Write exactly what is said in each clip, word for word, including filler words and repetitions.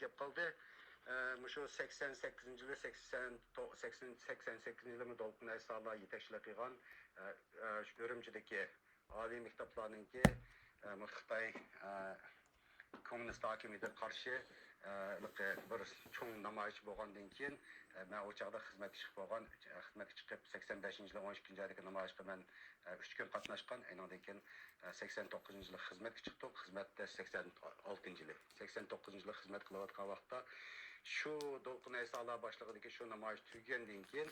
گەپ قىلدى. ئە، مۇشۇ سەكسەن سەككىزىنچى يىلى، سەكسەن، سەكسەن، سەكسەن سەككىزىنچى يىلىمۇ دولقۇن ئەيسالا يېتەكچىلىك قىلغان، ئە، ئە، شۇ ئۈرۈمچىدىكى ئالىي مەكتەپلەرنىڭكى، ئە، خىتاي، ئە، كوممۇنىست ھاكىمىيىتىگە قارشى، ئە، بىر چوڭ نامايىش بولغاندىن كېيىن، ئە، مەن ئۇ چاغدا خىزمەتكە چىقىپ بولغان، خىزمەتكە چىقىپ، سەكسەن بەشىنچى يىلى ئون ئىككىنچى ئايدىكى نامايىشقا مەن، ئە، ئۈچ كۈن قاتناشقان. ئۇنىڭدىن كېيىن، ئە، سەكسەن توققۇزىنچى يىلى خىزمەتكە چىقتۇق. خىزمەتتە سەكسەن ئالتىنچى يىلى، سەكسەن توققۇزىنچى يىلى خىزمەت قىلىۋاتقان ۋاقىتتا، شۇ دولقۇن ئەيسالار باشلىقىدىكى شۇ نامايىش تۈگىگەندىن كېيىن،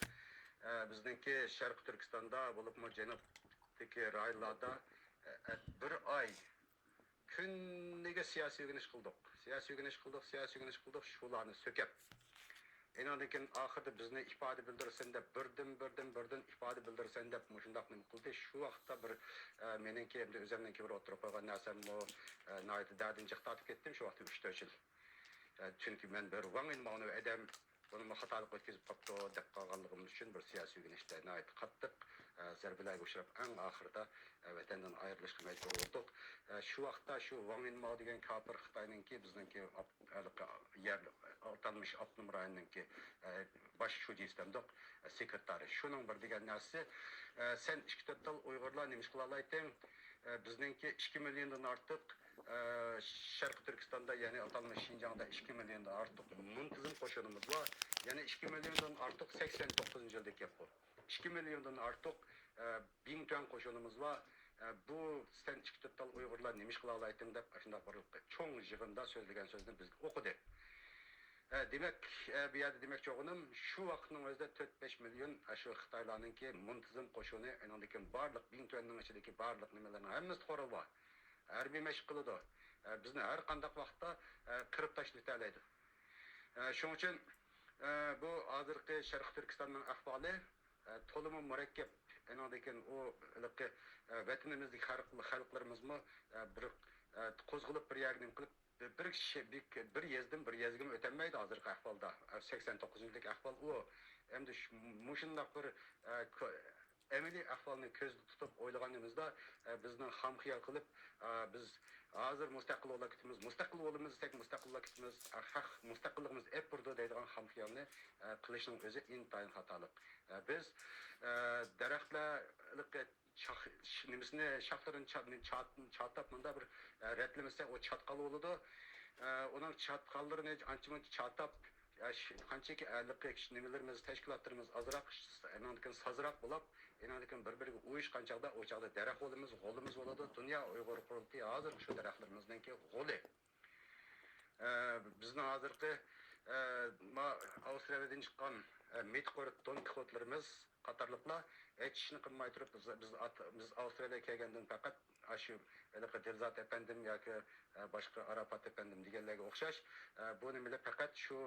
ئە، بىزنىڭكى شەرقىي تۈركىستاندا، بولۇپمۇ جەنۇبتىكى رايونلاردا، ئە، ئە، بىر ئاي كۈنىگە سىياسىي ئۆگىنىش قىلدۇق. سىياسىي ئۆگىنىش قىلدۇق، سىياسىي ئۆگىنىش قىلدۇق، شۇلارنى سۆكەپ. ئېنىڭدىن كېيىن ئاخىرىدا بىزنى ئىپادە بىلدۈرسۇن دەپ، بىردىن، بىردىن، بىردىن ئىپادە بىلدۈرسۇن دەپ مۇشۇنداق نېمە قىلدى. شۇ ۋاقىتتا بىر، ئە، مېنىڭكى ئەمدى ئۆزۈمنىڭكى بىر ئوتتۇرىغا قويغان نەرسەممۇ، ئە، ناھايىتى دەردىن جىق تارتىپ كەتتىم شۇ ۋاقىتتا ئۈچ تۆت يىل. ئە، چۈنكى مەن بىر ۋاڭ يىنماۋنى ئادەم بۇنىمۇ خاتالىق ئۆتكۈزۈپ قاپتۇ دەپ قالغانلىقىم ئۈچۈن بىر سىياسىي ئۆگىنىشتە ناھايىتى قاتتىق، ئە، زەربىلەرگە ئۇچراپ، ئەڭ ئاخىرىدا، ئە، ۋەتەندىن ئايرىلىشقا مەجبۇر بولدۇق. ئە، شۇ ۋاقىتتا شۇ ۋاڭ يىنماۋ دېگەن كاپىر خىتاينىڭكى بىزنىڭكى ئاپ-، ھېلىقى يەر، ئاتالمىش ئاپتونوم رايوننىڭكى، ئە، باش شۇجىسى دەمدۇق، ئە، سېكرېتارى. شۇنىڭ بىر دېگەن نەرسىسى، ئە، سەن ئىككى تۆت تال ئۇيغۇرلار نېمە ئىش قىلالايتتىڭ؟ ئە، بىزنىڭكى ئىككى مىليوندىن ئارتۇق، ئە، شەرقىي تۈركىستاندا، يەنى ئاتالمىش شىنجاڭدا ئىككى مىليوندىن ئارتۇق مۇنتىزىم قوشۇنىمىز بار. يەنى ئىككى مىليوندىن ئارتۇق، سەكسەن توققۇزىنچى يىلدىكى گەپ بۇ. ئىككى مىليوندىن ئارتۇق، ئە، بىڭتۈەن قوشۇنىمىز بار. ئە، بۇ سەن ئىككى تۆت تال ئۇيغۇرلار نېمە ئىش قىلالايتتىڭ دەپ، ئاشۇنداق بىر چوڭ يىغىندا سۆزلىگەن سۆزنى بىزگە ئوقۇدى. ئە، دېمەك، ئە، بۇ يەردە دېمەكچى بولغىنىم، شۇ ۋاقىتنىڭ ئۆزىدە تۆت بەش مىليون ئاشۇ خىتايلارنىڭكى مۇنتىزىم قوشۇنى، ئۇنىڭدىن كېيىن بارلىق بىڭتۈەننىڭ ئىچىدىكى بارلىق نېمىلەرنىڭ ھەممىسىدە قورال بار. ھەربىي مەشىق قىلىدۇ. ئە، بىزنى ھەر قانداق ۋاقىتتا، ئە، قىرىپ تاشلىۋېتەلەيدۇ. ئە، شۇنىڭ ئۈچۈن، ئە، بۇ ھازىرقى شەرقىي تۈركىستاننىڭ ئەھۋالى، ئە، تولىمۇ مۇرەككەپ. ئۇنىڭدىن كېيىن ئۇ ھېلىقى، ئە، ۋەتىنىمىزدىكى خەلق-، خەلقلىرىمىزمۇ، ئە، بىر، ئە، قوزغىلىپ بىر يەرگە نېمە قىلىپ، بىر، بىر كىشى، بىر، بىر يېزىدىن بىر يېزىگىمۇ ئۆتەلمەيدۇ ھازىرقى ئەھۋالدا. سەكسەن توققۇزىنچى يىلدىكى ئەھۋال ئۇ. ئەمدى شۇ، مۇشۇنداق بىر، ئە، كۆ-، ئەمەلىي ئەھۋالنى كۆزدە تۇتۇپ ئويلىغىنىمىزدا، ئە، بىزنىڭ خام خىيال قىلىپ، ئە، بىز ھازىر مۇستەقىل بولاپ كېتىمىز، مۇستەقىل بولىمىز دېسەك، مۇستەقىل بولاپ كېتىمىز، ئە، خەق مۇستەقىللىقىمىز ئېلىپ بېرىدۇ دەيدىغان خام خىيالنى، ئە، قىلىشنىڭ ئۆزى ئىنتايىن خاتالىق. ئە، بىز، ئە، دەرەخلەر، شاخ-، ش-، نېمىسىنى، شاخلىرىنى چات-، چات-، چاتاپ مۇنداق بىر، ئە، رەتلىمىسە، ئۇ چاتقال بولىدۇ. ئە، ئۇنىڭ چاتقاللىرىنى ئانچە-مۇنچە چاتاپ، ئە، ش-، قانچىكى ھېلىقى نېمىلىرىمىز، تەشكىلاتلىرىمىز ئازراق، ئۇنىڭدىن كېيىن سازراق بولاپ، ئۇنىڭدىن كېيىن بىر-بىرىگە ئۇيۇشقان چاغدا، ئۇ چاغدا دەرەخ غولىمىز، غولىمىز بولىدۇ. دۇنيا ئۇيغۇر قۇرۇلتىيى ھازىر شۇ دەرەخلىرىمىزنىڭكى غولى. ئە، بىزنىڭ ھازىرقى، ئە، ما-، ئاۋسترالىيەدىن چىققان، ئە، مېتىقور دون كىخوتلىرىمىز قاتارلىقلار ھېچ ئىشنى قىلماي تۇرۇپ، بىز، بىز ئات-، بىز ئاۋسترالىيەگە كەلگەندىن پەقەت ئاشۇ ھېلىقى دىلزات ئەپەندىم ياكى، ئە، باشقا ئاراپات ئەپەندىم دېگەنلەرگە ئوخشاش، ئە، بۇ نېمىلەر پەقەت شۇ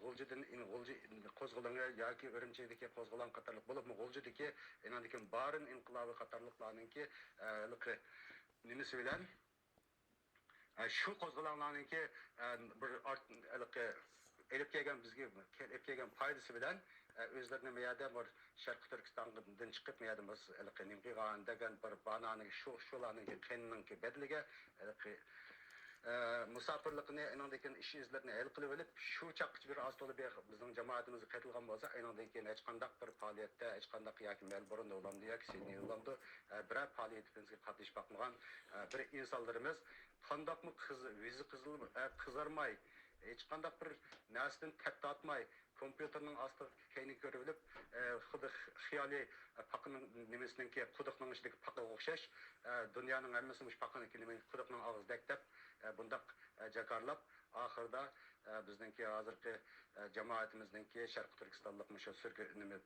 غۇلجىدىن ئىن-، غۇلجا قوزغىلىڭى ياكى ئۈرۈمچىدىكى قوزغىلاڭ قاتارلىق بولۇپمۇ غۇلجىدىكى ئېنىڭدىن كېيىن بارىن ئىنقىلابى قاتارلىقلارنىڭكى، ئە، ھېلىقى نېمىسى بىلەن، ئە، شۇ قوزغىلاڭلارنىڭكى، ئە، بىر ئارت-، ھېلىقى ئېلىپ كەلگەن، بىزگە ئېلىپ كەلگەن پايدىسى بىلەن، ئە، ئۆزلىرىنى ما يەردە بىر شەرقىي تۈركىستاندىن چىقىپ، ما يەردە بىر ھېلىقى نېمە قىلغان دېگەن بىر بانانى شۇ، شۇلارنىڭكى قېنىنىڭكى بەدىلىگە ھېلىقى، ئە، مۇساپىرلىقىنى، ئېنىڭدىن كېيىن ئىش ئىزلىرىنى ھەل قىلىۋېلىپ، شۇ چاغقىچە بىر ئاز تولا بىر بىزنىڭ جامائىتىمىزغا قېتىلغان بولسا، ئېنىڭدىن كېيىن ھېچقانداق بىر پائالىيەتتە، ھېچقانداق ياكى مەلبورندا بولامدۇ ياكى سىدنېيدا بولامدۇ، ئە، بىرەر پائالىيىتىمىزگە قاتنىشىپ باقمىغان، ئە، بىر ئىنسانلىرىمىز قانداقمۇ قىز-، يۈزى قىزىل، ئە، قىزارماي، ھېچقانداق بىر نەرسىدىن تەپ تارتماي، كومپيۇتېرنىڭ ئاستىغا كەينىگە كۆرۈۋېلىپ، ئە، خۇددى خىيالىي، ئە، پاقىنىڭ نېمىسىنىڭكى، قۇدۇقنىڭ ئىچىدىكى پاقىغا ئوخشاش، ئە، دۇنيانىڭ ھەممىسى مۇشۇ پاقىنىڭكى نېمە، قۇدۇقنىڭ ئاغزىدەك دەپ، ئە، بۇنداق، ئە، جاكارلاپ، ئاخىرىدا، ئە، بىزنىڭكى ھازىرقى، ئە، جامائىتىمىزنىڭكى شەرقىي تۈركىستانلىق مۇشۇ سۈرگۈ-، نېمە،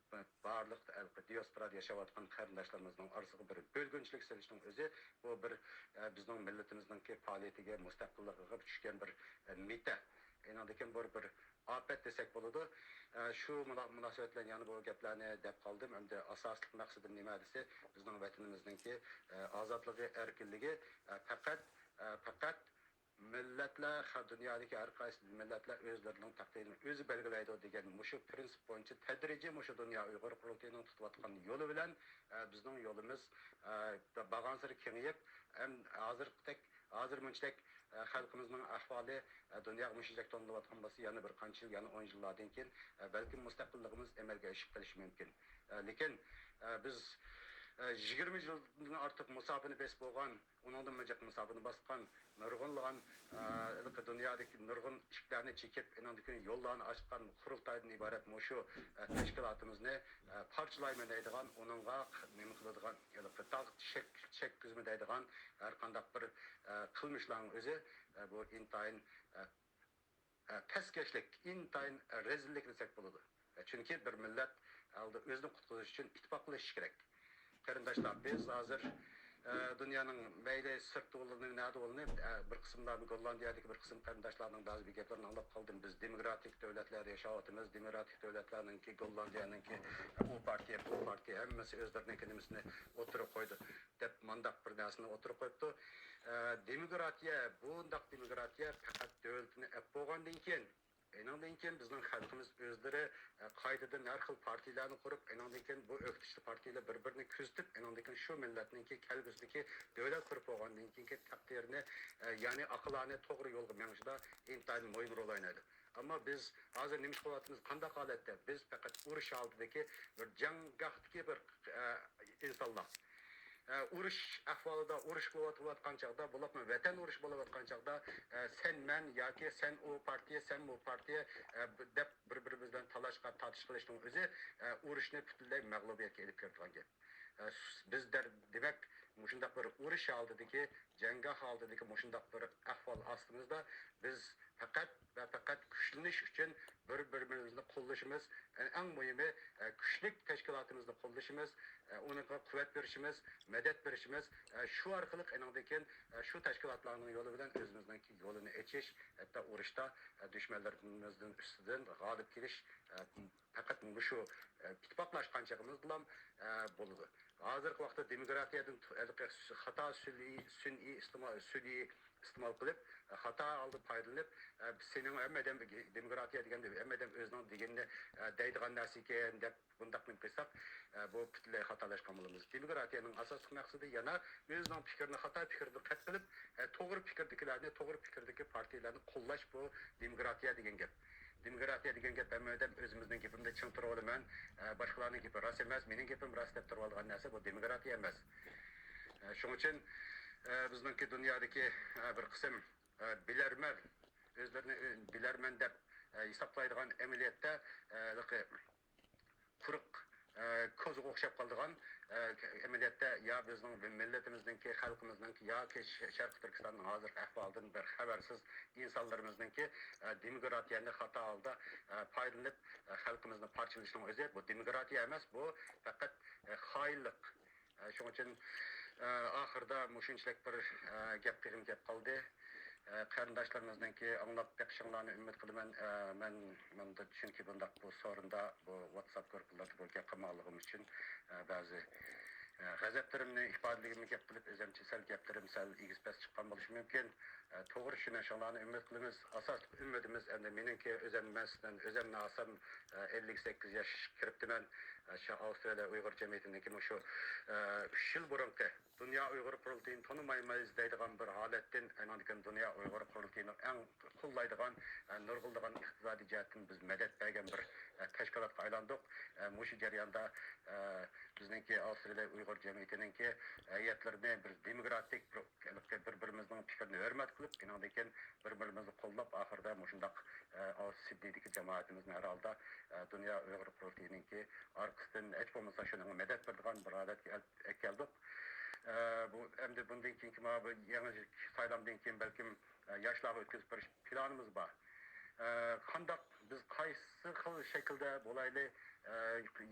بارلىق ھېلىقى دىياسپورادا ياشاۋاتقان قېرىنداشلىرىمىزنىڭ ئارىسىغا بىر بۆلگۈنچىلىك سېلىشنىڭ ئۆزى، بۇ بىر، ئە، بىزنىڭ مىللىتىمىزنىڭكى پائالىيىتىگە، مۇستەقىللىقىغا چۈشكەن بىر، ئە، مىتە. ئېنىڭدىن كېيىن بۇ بىر ئاپەت دېسەك بولىدۇ. ئە، شۇ مۇنا-، مۇناسىۋەت بىلەن يەنە بۇ گەپلەرنى دەپ قالدىم. ئەمدى ئاساسلىق مەقسىتىم نېمە دېسە، بىزنىڭ ۋەتىنىمىزنىڭكى، ئە، ئازادلىقى، ئەركىنلىكى، ئە، پەقەت، ئە، پەقەت مىللەتلەر، خە-، دۇنيادىكى ھەر قايسى مىللەتلەر ئۆزلىرىنىڭ تەقدىرىنى ئۆزى بەلگىلەيدۇ دېگەن مۇشۇ پىرىنسىپ بويىچە تەدرىجىي مۇشۇ دۇنيا ئۇيغۇر قۇرۇلتىيىنىڭ تۇتۇۋاتقان يولى بىلەن، ئە، بىزنىڭ يولىمىز، ئە، بارغانسېرى كېڭىيىپ، ھەم ھازىرقىدەك، ھازىر مۇنچىدەك، ئە، خەلقىمىزنىڭ ئەھۋالى، ئە، دۇنياغا مۇشۇنچىلىك تونۇلۇۋاتقان بولسا، يەنە بىر قانچە يىل، يەنە ئون يىللاردىن كېيىن، ئە، بەلكىم مۇستەقىللىقىمىز ئەمەلگە ئېشىپ قېلىشى مۇمكىن. ئە، لېكىن، ئە، بىز، ئە، يىگىرمە يىلدىن ئارتۇق مۇساپىنى بېسىپ بولغان، ئۇنىڭدىنمۇ جىق مۇساپىنى باسقان نۇرغۇنلىغان، ئە، ھېلىقى دۇنيادىكى نۇرغۇن ئىشىكلەرنى چېكىپ، ئېنىڭدىن كېيىن يوللارنى ئاچقان، قۇرۇلتايدىن ئىبارەت مۇشۇ، ئە، تەشكىلاتىمىزنى، ئە، پارچىلايمەن دەيدىغان، ئۇنىڭغا نېمە قىلىدىغان، ھېلىقى داغ چەك-، چەككۈزىمەن دەيدىغان ھەر قانداق بىر، ئە، قىلمىشلارنىڭ ئۆزى، ئە، بۇ ئىنتايىن، ئە، ئە، پەسكەشلىك، ئىنتايىن، ئە، رەزىللىك دېسەك بولىدۇ. ئە، چۈنكى بىر مىللەت ئالدى ئۆزىنى قۇتقۇزۇش ئۈچۈن ئىتتىپاقلىشىش كېرەك. قېرىنداشلار، بىز ھازىر، ئە، دۇنيانىڭ مەيلى سىرتتا بولۇن، نەدە بولۇن، ئە، بىر قىسىملارنى، گوللاندىيەدىكى بىر قىسىم قېرىنداشلارنىڭ بەزى بىر گەپلىرىنى ئاڭلاپ قالدىم. بىز دېموكراتىك دۆلەتلەردە ياشاۋاتىمىز، دېموكراتىك دۆلەتلەرنىڭكى، گوللاندىيەنىڭكى، ئۇ پارتىيە، بۇ پارتىيە، ھەممىسى ئۆزلىرىنىڭكى نېمىسىنى ئوتتۇرىغا قويدى، دەپ مانداق بىر نەرسىنى ئوتتۇرىغا قويۇپتۇ. ئە، دېموكراتىيە، بۇنداق دېموكراتىيە پەقەت دۆلىتىنى ئەپ بولغاندىن كېيىن، ئېنىڭدىن كېيىن بىزنىڭ خەلقىمىز ئۆزلىرى، ئە، قايتىدىن ھەر خىل پارتىيەلەرنى قۇرۇپ، ئېنىڭدىن كېيىن بۇ ئۆكتىچىلىك پارتىيەلەر بىر-بىرىنى كۆزىتىپ، ئېنىڭدىن كېيىن شۇ مىللەتنىڭكى كەلگۈسىدىكى دۆلەت قۇرۇپ بولغاندىن كېيىنكى تەقدىرىنى، ئە، يەنى ئاقىلانە توغرا يولغا مېڭىشىدا ئىنتايىن مۇھىم رول ئوينايدۇ. ئەمما بىز ھازىر نېمە قىلىۋاتىمىز؟ قانداق ھالەتتە؟ بىز پەقەت ئۇرۇش ھالىتىدىكى بىر جەڭگاھتىكى بىر، ئە، ئىنسانلار. ئە، ئۇرۇش ئەھۋالىدا، ئۇرۇش بولۇۋاتقان چاغدا، بولۇپمۇ ۋەتەن ئۇرۇشى بولۇۋاتقان چاغدا، ئە، سەن مەن ياكى سەن ئۇ پارتىيە، سەن بۇ پارتىيە، ئە، دەپ بىر-بىرىمىز بىلەن تالاشقا تارتىش قىلىشنىڭ ئۆزى، ئە، ئۇرۇشنى پۈتۈنلەي مەغلۇبىيەتكە ئېلىپ كىرىدىغان گەپ. ئە، بىز دەر-، دېمەك، مۇشۇنداق بىر ئۇرۇش ھالىتىدىكى، جەڭگاھ ھالىتىدىكى مۇشۇنداق بىر ئەھۋال ئاستىمىزدا بىز پەقەت ۋە پەقەت كۈچلىنىش ئۈچۈن بىر-بىرىمىزنى قوللىشىمىز، ئەڭ مۇھىمى، ئە، كۈچلۈك تەشكىلاتىمىزنى قوللىشىمىز، ئە، ئۇنىڭغا قۇۋۋەت بېرىشىمىز، مەدەت بېرىشىمىز، ئە، شۇ ئارقىلىق ئېنىڭدىن كېيىن، ئە، شۇ تەشكىلاتلارنىڭ يولى بىلەن ئۆزىمىزنىڭكى يولىنى ئېچىش، ھەتتا ئۇرۇشتا، ئە، دۈشمەنلىرىمىزدىن ئۈستىدىن غالىب كېلىش، ئە، پەقەت مۇشۇ، ئە، ئىتتىپاقلاشقان چېغىمىزدىلا، ئە، بولىدۇ. ھازىرقى ۋاقىتتا دېموكراتىيەدىن ھېلىقى خاتا سۈنئىي، سۈنئىي ئىستېما-، سۈنئىي ئىستېمال قىلىپ، خاتا ھالدا پايدىلىنىپ، بىز سېنىڭ ھەممە ئادەم دېموكراتىيە دېگەندە ھەممە ئادەم ئۆزىنىڭ دېگىنىنى دەيدىغان نەرسە ئىكەن دەپ بۇنداق نېمە قىلساق، بۇ پۈتۈنلەي خاتالاشقان بولىمىز. دېموكراتىيەنىڭ ئاساسلىق مەقسىتى يەنە ئۆزىنىڭ پىكرىنى خاتا پىكىردىن قەت قىلىپ، توغرا پىكىردىكىلەرنى، توغرا پىكىردىكى پارتىيەلەرنى قوللاش، بۇ دېموكراتىيە دېگەن گەپ. دېموكراتىيە دېگەن گەپ ھەممە ئادەم ئۆزىمىزنىڭ گېپىنى چىڭ تۇرۇۋالىمەن، باشقىلارنىڭ گېپى راست ئەمەس، مېنىڭ گېپىم راست دەپ تۇرۇۋالغان نەرسە بۇ دېموكراتىيە ئەمەس. شۇنىڭ ئۈچۈن بىزنىڭكى دۇنيادىكى بىر قىسىم بىلەرمەن، ئۆزلىرىنى بىلەرمەن دەپ ھېسابلايدىغان، ئەمەلىيەتتە ھېلىقى قۇرۇق كوزىغا ئوخشاپ قالىدىغان، ئەمەلىيەتتە يا بىزنىڭ مىللىتىمىزنىڭكى، خەلقىمىزنىڭكى ياكى ش-، شەرقىي تۈركىستاننىڭ ھازىرقى ئەھۋالىدىن بىر خەۋەرسىز ئىنسانلىرىمىزنىڭكى دېموكراتىيەنى خاتا ھالدا پايدىلىنىپ، خەلقىمىزنى پارچىلىشىنىڭ ئۆزى بۇ دېموكراتىيە ئەمەس، بۇ پەقەت خائىنلىق. ئە، شۇنىڭ ئۈچۈن، ئە، ئاخىرىدا مۇشۇنچىلىك بىر، ئە، گەپ تېخىمۇ گەپ قالدى. ئە، قېرىنداشلىرىمىزنىڭكى ئاڭلاپ بېقىشىڭلارنى ئۈمىد قىلىمەن. ئە، مەن، مەن چۈنكى بۇنداق بۇ سورۇندا، بۇ ۋاتساپ گۇرۇپپىلاردا بۇ گەپ قىلماقلىقىم ئۈچۈن، ئە، بەزى، ئە، غەزەپلىرىمنى ئىپادىلىگىنىمنى گەپ قىلىپ، ئۆزۈمچە سەل گەپلىرىم سەل ئېگىز-پەس چىققان بولۇشى مۇمكىن. ئە، توغرا چۈشىنىشىڭلارنى ئۈمىد قىلىمىز. ئاساسلىق ئۈمىدىمىز، ئەمدى مېنىڭكى ئۆزۈم، مەسىلەن، ئۆزۈمنى ئالسام، ئە، ئەللىك سەككىز ياش كىرىپتىمەن. ئە، شۇ ئاۋسترالىيە ئۇيغۇر جەمئىيىتىنىڭكى مۇشۇ، ئە، ئۈچ يىل بۇرۇنقى دۇنيا ئۇيغۇر قۇرۇلتىيىنى تونۇمايمىز دەيدىغان بىر ھالەتتىن، ئاندىن كېيىن دۇنيا ئۇيغۇر قۇرۇلتىيىنىڭ ئەڭ قوللايدىغان، ئە، نۇرغۇنلىغان ئىقتىسادىي جەھەتتىن بىز مەدەت بەرگەن بىر، ئە، تەشكىلاتقا ئايلاندۇق. ئە، مۇشۇ جەرياندا، ئە، بىزنىڭكى ئاۋسترالىيە ئۇيغۇر جەمئىيىتىنىڭكى ھەيئەتلىرىنى بىر دېموكراتىك بىر بىر-بىرىمىزنىڭ پىكرىنى ھۆرمەت قىلىپ، ئېنىڭدىن كېيىن بىر-بىرىمىزنى قوللاپ، ئاخىرىدا مۇشۇنداق، ئە، سىدنېيدىكى جامائىتىمىزنى ھەر ھالدا، ئە، دۇنيا ئۇيغۇر قۇرۇلتىيىنىڭكى ئارقىسىدىن، ھېچ بولمىسا شۇنىڭغا مەدەت بېرىدىغان بىر ھالەتكە ئەل-، ئەكەلدۇق. ئە، بۇ، ئەمدى بۇندىن كېيىنكى مانا بۇ يېڭى سايلامدىن كېيىن بەلكىم، ئە، ياشلارغا ئۆتكۈزۈپ بېرىش پىلانىمىز بار. ئە، قانداق، بىز قايسى خىل شەكىلدە بولايلى، ئە،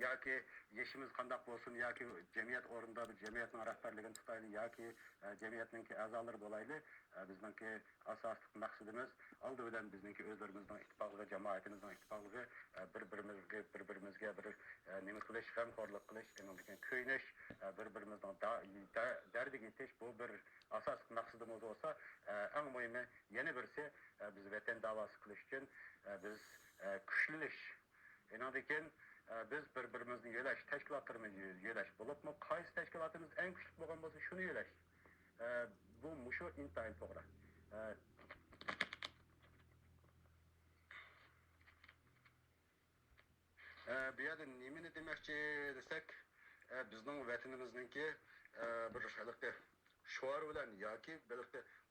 ياكى يېشىمىز قانداق بولسۇن، ياكى جەمئىيەت ئورنىدا بىر جەمئىيەتنىڭ رەھبەرلىكىنى تۇتايلى، ياكى، ئە، جەمئىيەتنىڭكى ئەزالىرى بولايلى، ئە، بىزنىڭكى ئاساسلىق مەقسىتىمىز ئالدى بىلەن بىزنىڭكى ئۆزلىرىمىزنىڭ ئىتتىپاقلىقى، جامائىتىمىزنىڭ ئىتتىپاقلىقى، ئە، بىر-بىرىمىزگە، بىر-بىرىمىزگە بىر، ئە، نېمە قىلىش، غەمخورلۇق قىلىش، ئېنىڭدىن كېيىن كۆيۈنۈش، ئە، بىر-بىرىمىزنىڭ دا-، دە-، دەردىگە يېتىش، بۇ بىر ئاساسلىق مەقسىتىمىز بولسا، ئە، ئەڭ مۇھىمى يەنە بىرسى، ئە، بىز ۋەتەن داۋاسى قىلىش ئۈچۈن، ئە، بىز، ئە، كۈچلىنىش. ئېنىڭدىن كېيىن، ئە، بىز بىر-بىرىمىزنى يۆلەش، تەشكىلاتلىرىمىزنى يۆلەش، بولۇپمۇ قايسى تەشكىلاتىمىز ئەڭ كۈچلۈك بولغان بولسا، شۇنى يۆلەش. ئە، بۇ، مۇشۇ ئىنتايىن توغرا. ئە، بۇ يەردە نېمىنى دېمەكچى دېسەك، ئە، بىزنىڭ ۋەتىنىمىزنىڭكى، ئە، بىر ھېلىقى شوئار بىلەن ياكى بىر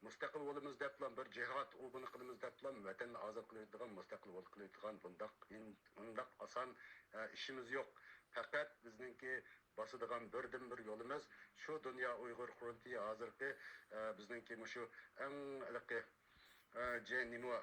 مۇستەقىل بولىمىز دەپلا، بىر جىھاد ئوبۇنى قىلىمىز دەپلا ۋەتەننى ئازاد قىلىۋېتىدىغان، مۇستەقىل بول-، قىلىۋېتىدىغان بۇنداق ئىن-، ئۇنداق ئاسان، ئە، ئىشىمىز يوق. پەقەت بىزنىڭكى باسىدىغان بىردىنبىر يولىمىز شۇ دۇنيا ئۇيغۇر قۇرۇلتىيى ھازىرقى، ئە، بىزنىڭكى مۇشۇ ئەڭ ھېلىقى، ئە، جې-، نېمە،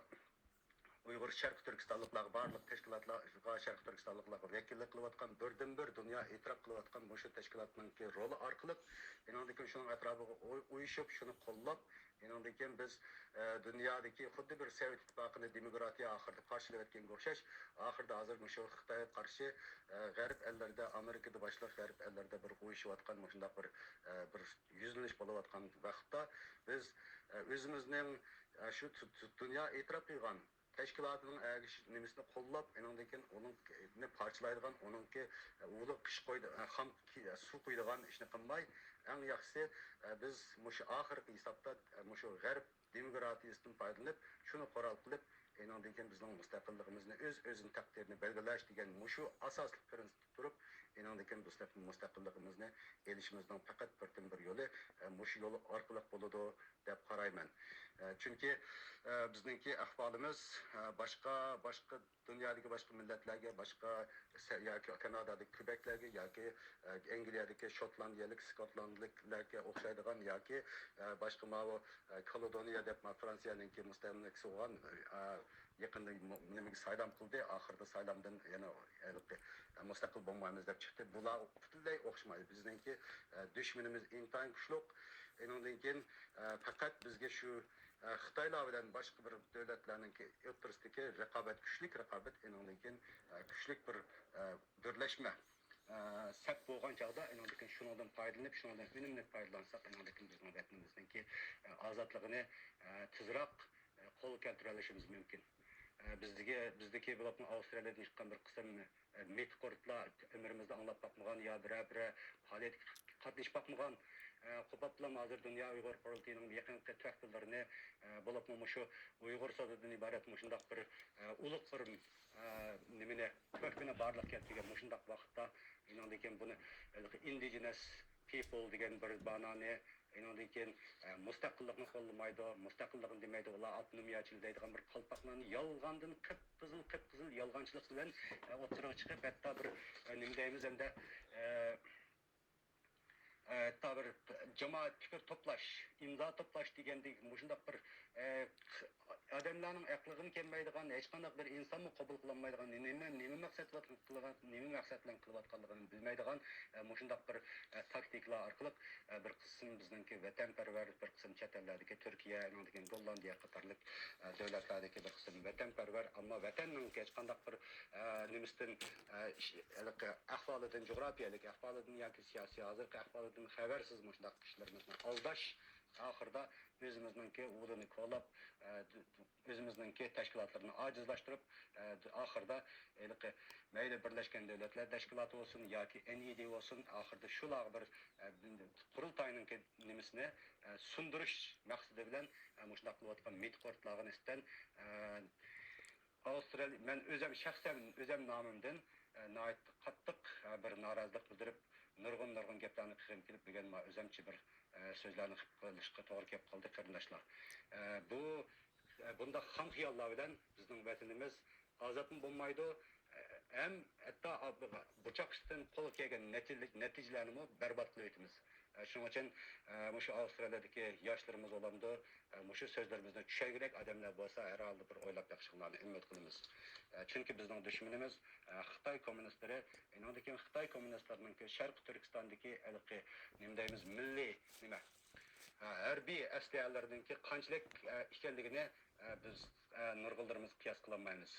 ئۇيغۇر شەرقىي تۈركىستانلىقلارغا، بارلىق تەشكىلاتلارغا، شەرقىي تۈركىستانلىقلارغا ۋەكىللىك قىلىۋاتقان، بىردىنبىر دۇنيا ئېتىراپ قىلىۋاتقان مۇشۇ تەشكىلاتنىڭكى رولى ئارقىلىق، ئېنىڭدىن كېيىن شۇنىڭ ئەتراپىغا ئۇ-، ئۇيۇشۇپ، شۇنى قوللاپ، ئېنىڭدىن كېيىن بىز، ئە، دۇنيادىكى خۇددى بىر سوۋېت ئىتتىپاقىنى دېموكراتىيە ئاخىرىدا پارچىلىۋەتكەنگە ئوخشاش، ئاخىرىدا ھازىر مۇشۇ خىتايغا قارشى، ئە، غەرب ئەللىرىدە، ئامېرىكىدا باشلىق غەرب ئەللىرىدە بىر ئۇيۇشۇۋاتقان مۇشۇنداق بىر، ئە، بىر يۈزلىنىش بولۇۋاتقان ۋاقىتتا بىز، ئە، ئۆزىمىزنىڭ، ئە، شۇ تۇ-، تۇ-، دۇنيا ئېتىراپ قىلغان تەشكىلاتىنىڭ ئەگىشىش نېمىسىنى قوللاپ، ئېنىڭدىن كېيىن ئۇنىڭنى پارچىلايدىغان، ئۇنىڭكى ئۇلۇغ قىش قويىدىغان، خام كى-، سۇ قۇيىدىغان ئىشنى قىلماي، ئەڭ ياخشىسى، بىز مۇشۇ ئاخىرقى ھېسابتا، مۇشۇ غەرب دېموكراتىيىسىدىن پايدىلىنىپ، شۇنى قورال قىلىپ، ئېنىڭدىن كېيىن بىزنىڭ مۇستەقىللىقىمىزنى، ئۆز، ئۆزىنىڭ تەقدىرىنى بەلگىلەش دېگەن مۇشۇ ئاساسلىق پىرىنسىپتا تۇرۇپ، ئېنىڭدىن كېيىن مۇستەق-، مۇستەقىللىقىمىزنى ئېلىشىمىزنىڭ پەقەت بىردىنبىر يولى، مۇشۇ يول ئارقىلىق بولىدۇ، دەپ قارايمەن. ئە، چۈنكى، ئە، بىزنىڭكى ئەھۋالىمىز، ئە، باشقا، باشقا دۇنيادىكى باشقا مىللەتلەرگە، باشقا سە-، ياكى كانادادىكى كېبەكلەرگە ياكى، ئە، ئەنگلىيەدىكى، شوتلاندىيەلىك، سكوتلاندلىكلەرگە ئوخشايدىغان ياكى، ئە، باشقا ماۋۇ، ئە، كالېدونىيە دەپ ما-، فرانسىيەنىڭكى مۇستەملىكىسى بولغان، ئە، يېقىندا مۇ-، نېمىگە سايلام قىلدى، ئاخىرىدا سايلامدىن يەنە ھېلىقى، ئە، مۇستەقىل بولمايمىز دەپ چىقتى. بۇلار پۈتۈنلەي ئوخشىمايدۇ. بىزنىڭكى، ئە، دۈشمىنىمىز ئىنتايىن كۈچلۈك. ئېنىڭدىن كېيىن، ئە، پەقەت بىزگە شۇ، ئە، خىتايلار بىلەن باشقا بىر دۆلەتلەرنىڭكى ئوتتۇرىسىدىكى رىقابەت، كۈچلۈك رىقابەت، ئېنىڭدىن كېيىن، ئە، كۈچلۈك بىر، ئە، بىرلەشمە، ئە، سەپ بولغان چاغدا، ئېنىڭدىن كېيىن شۇنىڭدىن پايدىلىنىپ، شۇنىڭدىن ئۈنۈملۈك پايدىلانساق، ئېنىڭدىن كېيىن بىزنىڭ ۋەتىنىمىزنىڭكى، ئە، ئازادلىقىنى، ئە، تېزراق، ئە، قولغا كەلتۈرەلىشىمىز مۇمكىن. ئە، بىزدىكى، بىزدىكى بولۇپمۇ ئاۋسترالىيەدىن چىققان بىر قىسىم، ئە، مىت قۇرتلار، ئۆمرىمىزدە ئاڭلاپ باقمىغان يا بىرەر، بىرەر پائالىيەتكە قاتنىشىپ باقمىغان، ئە، قوپاپلا ھازىر دۇنيا ئۇيغۇر قۇرۇلتىيىنىڭ يېقىنقى تۆھپىلىرىنى، ئە، بولۇپمۇ مۇشۇ ئۇيغۇر سوتىدىن ئىبارەت مۇشۇنداق بىر، ئە، ئۇلۇق بىر، ئە، نېمىنى، تۆھپىنى بارلىققا كەلتۈرگەن مۇشۇنداق ۋاقىتتا، ئېنىڭدىن كېيىن بۇنى ھېلىقى ئىندىجېنەس پىپل دېگەن بىر بانانى، ئېنىڭدىن كېيىن، ئە، مۇستەقىللىقنى قوللىمايدۇ، مۇستەقىللىقنى دېمەيدۇ، ئۇلار ئاپتونومىيەچىل دەيدىغان بىر قالپاقلارنى يالغاندىن قىپقىزىل، قىپقىزىل يالغانچىلىق بىلەن، ئە، ئوتتۇرىغا چىقىپ، ھەتتا بىر، ئە، نېمە دەيمىز ئەمدى، ئە، ئە، ھەتتا بىر جامائەت پىكىر توپلاش، ئىمزا توپلاش دېگەندەك مۇشۇنداق بىر، ئە، ئادەملەرنىڭ ئەقلىغىمۇ كەلمەيدىغان، ھېچقانداق بىر ئىنسانمۇ قوبۇل قىلالمايدىغان، نېمە، نېمە مەقسەت بىلەن قىلغان، نېمە مەقسەت بىلەن قىلىۋاتقانلىقىنى بىلمەيدىغان، ئە، مۇشۇنداق بىر، ئە، تاكتىكىلار ئارقىلىق، ئە، بىر قىسىم بىزنىڭكى ۋەتەنپەرۋەر، بىر قىسىم چەت ئەللەردىكى تۈركىيە، ئانىڭدىن كېيىن گوللاندىيە قاتارلىق، ئە، دۆلەتلەردىكى بىر قىسىم ۋەتەنپەرۋەر، ئەمما ۋەتەننىڭ ھېچقانداق بىر، ئە، نېمىسىدىن، ئە، ئىش-، ھېلىقى ئەھۋالىدىن، جۇغراپىيەلىك ئەھۋالىدىن ياكى سىياسىي ھازىرقى ئەھۋالىدىن خەۋەرسىز مۇشۇنداق كىشىلىرىمىزنى ئالداش، ئاخىرىدا ئۆزىمىزنىڭكى ئۇلىنى كولاپ، ئە، ئۆزىمىزنىڭكى تەشكىلاتلىرىنى ئاجىزلاشتۇرۇپ، ئە، ئاخىرىدا ھېلىقى مەيلى بىرلەشكەن دۆلەتلەر تەشكىلاتى بولسۇن ياكى ئېن ئى دى بولسۇن، ئاخىرىدا شۇلارغا بىر، ئە، قۇرۇلتاينىڭكى نېمىسىنى، ئە، سۇندۇرۇش مەقسىتى بىلەن، ئە، مۇشۇنداق قىلىۋاتقان مىت قۇرتلارغا نىسبەتەن، ئە، ئاۋسترالىيە، مەن ئۆزەم شەخسەن ئۆزەم نامىمدىن، ئە، ناھايىتى قاتتىق، ئە، بىر نارازىلىق بىلدۈرۈپ، نۇرغۇن، نۇرغۇن گەپلەرنى قىلغۇم كېلىپ، بۈگۈن مانا ئۆزەمچە بىر، ئە، سۆزلەرنى قىلىپ قېلىشقا توغرا كېلىپ قالدى، قېرىنداشلار. ئە، بۇ، ئە، بۇنداق خام خىياللار بىلەن بىزنىڭ ۋەتىنىمىز ئازادمۇ بولمايدۇ، ئە، ھەم ھەتتا بۇ چاققىشتىن قولغا كەلگەن نەتىجە-، نەتىجىلەرنىمۇ بەربات قىلىۋېتىمىز. ئە، شۇنىڭ ئۈچۈن، ئە، مۇشۇ ئاۋسترالىيەدىكى ياشلىرىمىز بولامدۇ، ئە، مۇشۇ سۆزلىرىمىزنى چۈشەنگۈدەك ئادەملەر بولسا، ھەر ھالدا بىر ئويلاپ بېقىشىڭلارنى ئۈمىد قىلىمىز. ئە، چۈنكى بىزنىڭ دۈشمىنىمىز، ئە، خىتاي كوممۇنىستلىرى، ئېنىڭدىن كېيىن خىتاي كوممۇنىستلىرىنىڭكى شەرقىي تۈركىستاندىكى ھېلىقى، نېمە دەيمىز، مىللىي، نېمە، ئە، ھەربىي ئەسلىھەلىرىنىڭكى قانچىلىك، ئە، ئىكەنلىكىنى، ئە، بىز، ئە، نۇرغۇنلىرىمىز قىياس قىلالمايمىز.